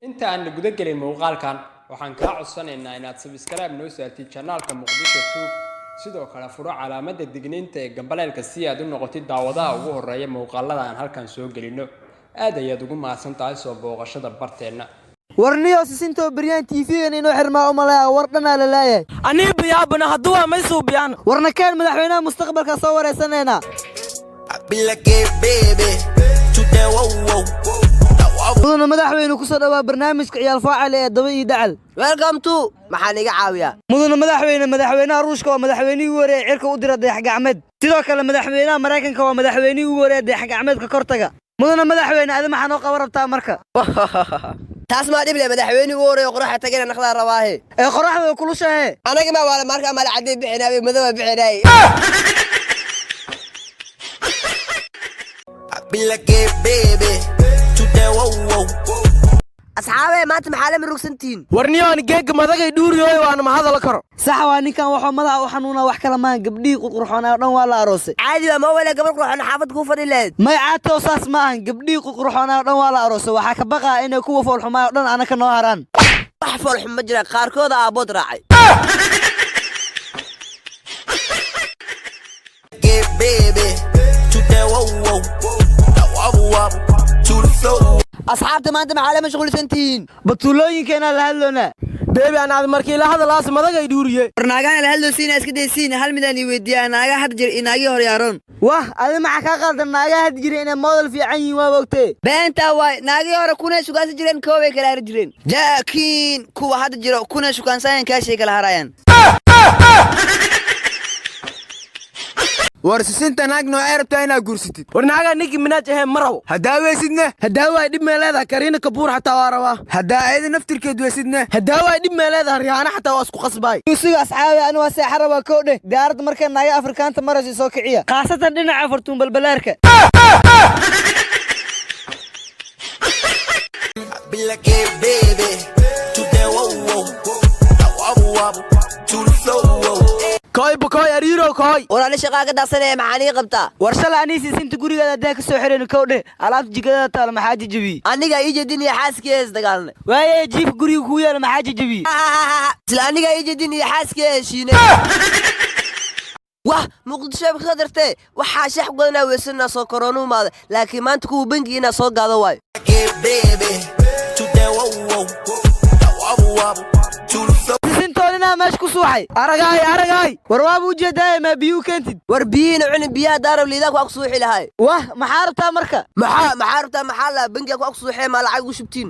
Inta aan la guda gelin muuqaalkan, waxaan kaa codsanaynaa inaad subscribe noo saartid channelka Muqdisho Tube. Sidoo kale furo calaamadda digniinta ee gambaleelka si aad u noqotid daawadaha ugu horeeya muuqaalada aan halkan soo gelino. Aad ayaad ugu mahadsan tahay soo booqashada barteenna. Warniyo sisintoo beryaan TV-gan inuu xirmaa u malaya, war dhanaa la laayahay. Anii biyaabana hadduu waa may suubiyaan. Warna keen, madaxweynaha mustaqbalka soo wareysanaynaa. I be like, hey, baby, to that whoa, whoa. Now I Mudana madaxweyne, kusoo dhawaa barnaamijka Ciyaal Faacale ee Daba iyo Dacal. Welcome to. Maxaan iga caawiyaa? Mudana madaxweyne, madaxweynaha Ruushka waa madaxweynihii ugu horeeyay cirka u dira dayax gacmeed. Sidoo kale madaxweynaha Maraykanka waa madaxweynihii ugu horeeyay dayax gacmeedka kortaga. Mudana madaxweyne, adi maxaa noo qaban rabtaa marka? Taas maa dhib leh, madaxweyne ugu horeeyo qoraxda tagayna naqdaa rabaahe. Ee qoraxda way kulushahe. Anaga maa waala marka maala cadday bixinaay, madaba bixinaay. I be like, hey, baby, to that whoa, whoa. Asxaabee, maanta maxaa la murugsantihiin? Warniyoon geegga madagay dhuuriyooy, waana ma hadala karo. Sax waa, ninkan waxuu madaxa u xanuunaa wax kale maahan, gabdhihii qurqurxoonaa oo dhan waa la aroosay. Caadi waa, ma wala gabar qurxoon xaafad kuu fadhi lahayd. May caatow, saas ma ahan, gabdhihii qurqurxoonaa oo dhan waa la aroosay. Waxaa ka baqaa inay kuwa foolxumaay oo dhan anaka noo haraan. Wax foolxun ma jira, qaarkooda aabbood raacay. Hey, baby, to that whoa, whoa. Now wobble, wobble to the floor. Asxaabta, maanta maxaa la mashquulsantihiin? Batuulooyinkeenaa la hadloonaa. Beebi, anaad markii la hadalaas madagay dhuuriye. War naagahan la hadloosiina iska daysiin, hal midaan ii weydiiyaa: naagaa hadda jir iyo naagii hore yaaroon? Wah, adi maxaa kaa qaldan? Naagaha had jira inay model fiican yihiin waaba ogtee. Beentaa waay, naagii hore kunay shukaansan jireen, koobay kala hari jireen, laakiin kuwa hadda jiro kunay shukaansanayaan, kaashay kala harayaan. War sisinta, naag noocee rabtaa inaad guursatid? War naagaa Ninkii Minaaj ahee ma rabo. Haddaa weysidne? Haddaa waay dhib mee leedahay? Kariina Kabuur xataa waa rabaa. Haddaa ayada naftirkeed weysidne? Haddaa waay dhib mee leedahay? Riyaana xataa waa isku qasbaay. Yusuga asxaabi, ani waa seexa rabaa. Kow dheh, diyaaradda markay naaga Afrikaanta marayso soo kiciya, khaasatan dhinaca Fartuun Balbalaarka. I be like, hey, baby, to that whoa, whoa. Now wobble, wobble to the floor. Kooy bukooy ariiro kooy. War ani shaqaa ka daaqsanaya, maxaan ii qabtaa? War shalay anii sisinta gurigeeda haddaan ka soo xirayno, kow dheh, alaabta jikadada taalo maxaa jajabiyey? Aniga ii jedin iyo xaaskii isdagaalnay. Waaye, jiifka guriga kuu yaala maxaa jajabiyey? Isla aniga ii jedin iyo xaaskii heshiinay. Wah, Muqdisho ka soo dartee, waxaa shax badanaa weysanaa soo koroonu imaada, laakiin maanta kuwa bangi inaa soo gaado waayo. Hey, baby, to that whoa, whoa. Now wobble, wobble to the floor. Sisintoodinaa meesha ku suuxay. Aragaay, aragaay. War waaba u jeedaaye, maa biyuu keentid? War biyihiina cuni, biyaha daarab liidaa ku ag suuxi lahay. Wah, maxaa rabtaa marka? Maxaa rabtaa? Maxaa laa bangiga ku ag suuxee, maa lacag ugu shubtiin?